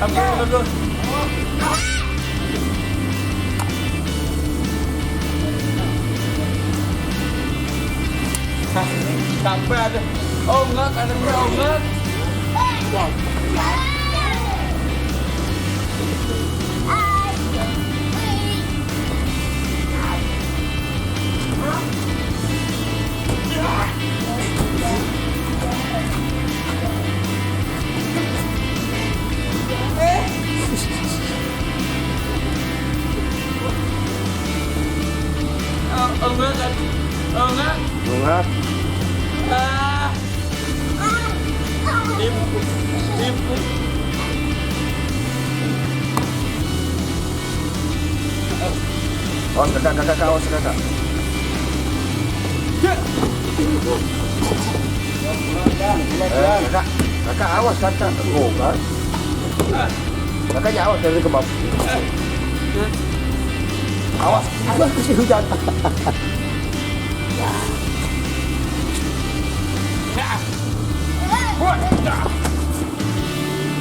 Ampun, ampun. Sampai ada. Oh enggak, ada oh enggak. Oh enggak kan? Oh enggak. Enggak. Ah. Limpu. Limpu. Awas kakak, kakak, awas kakak. Kakak, kakak awas kakak. Oh kan. Kakaknya awas dari kebab. Awas, awas ke hujan.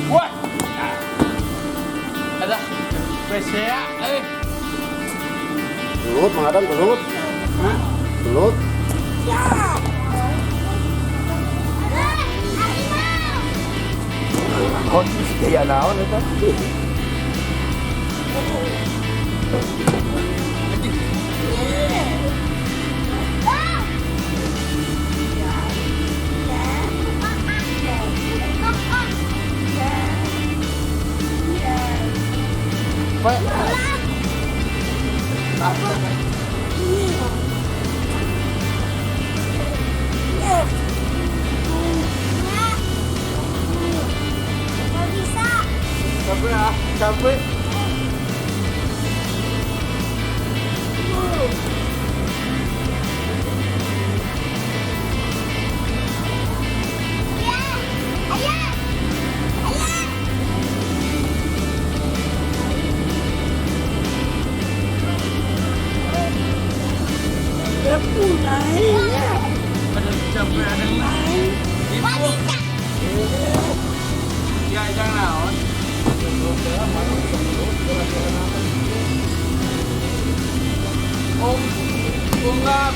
Wah. Ada. Besea, eh. Belut, Mang Adam, belut. Hah? Belut. Oh, ya naon eta? Pak. Bisa. Sampai ah, sampai. Ya, ayah, ayah. Ada sampai ada Ibu. Ya, jangan naon. Om, ungap.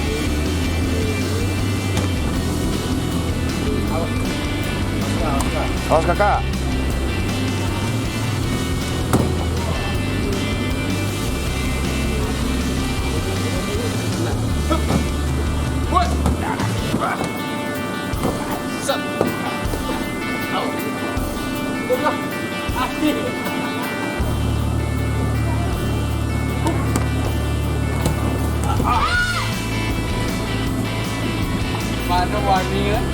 Awas kakak. What? Set. Au. Udah. Akhir. Mana wani kan?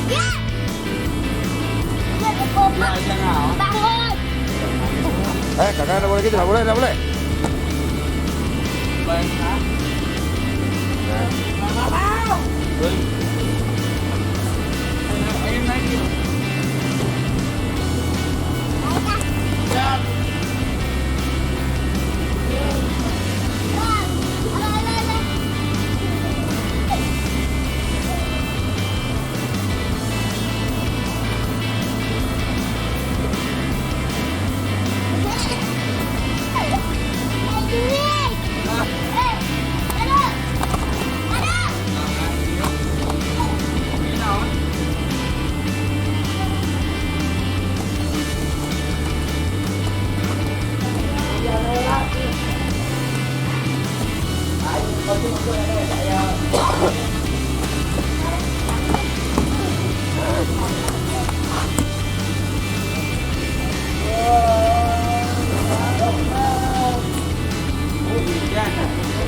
Ya. Ya, jangan. Bangun. Kakak nggak boleh gitu, nggak boleh, nggak boleh. Baik, ah. Ayo naik. Ya.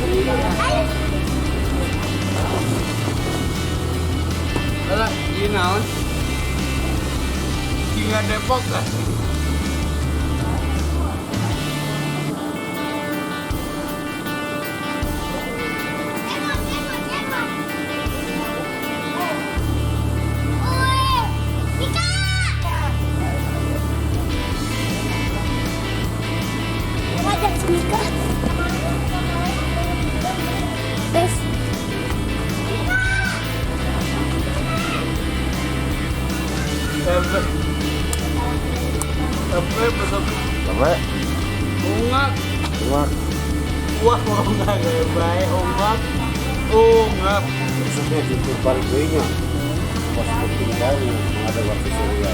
Ini naon? Alah, ini naon? Singa Depok kan? Sampai besok. Sampai. Ungak. Ungak. Wah, ungak baik, ungak. Ungak. Khususnya jungkir balik nya. Pas bertinggal ada waktu surya.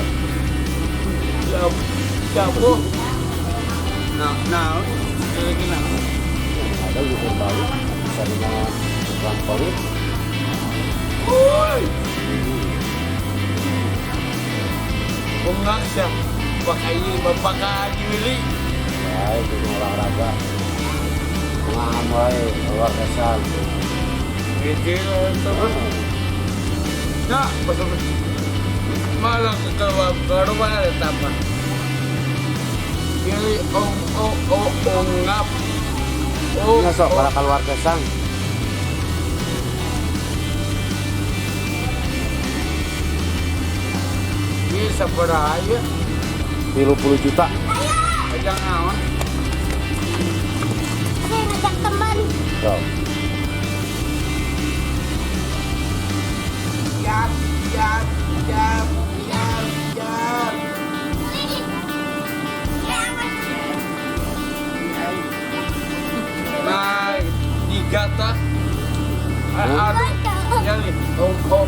Siapa? Nah, nah, kira-kira. Ada jungkir balik, bisa dengan trampolin. Oi. Ungak siap. Pakai bapak diri. Baik, itu olahraga. Mengamai keluar kesan. Gitu terus. Nah, pasal malah keluar keluar tambah. Jadi ong ong ong ongap. Oh, sok kalau keluar kesan. Ini sabaraha ya? 30 juta. Ajang naon? Saya ngajak teman. Tuh. Jap, jap, jap, jap, jap. Nah, digata. Aduh, jadi, oh, oh.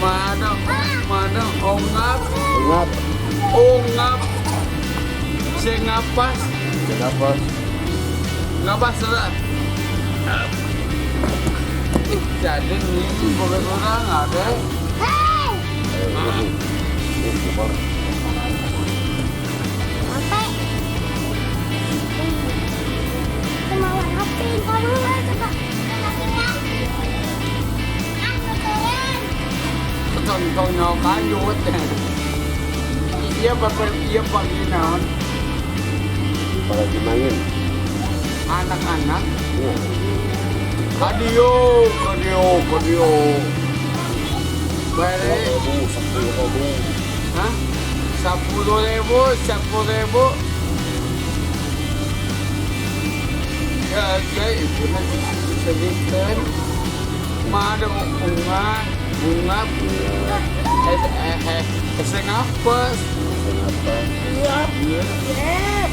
Mana, mana, ongap, ongap, ongap, sengapas, sengapas, ngapas lah. Jadi ini bukan orang ada. Tong tong kayu iya bapak iya pagi naon apalagi main anak-anak kadio kadio kadio bare 10.000 hah 10.000 10.000 ya ya itu nanti sedikit mana bunga bunga eh eh eh sengapas sengapas iya.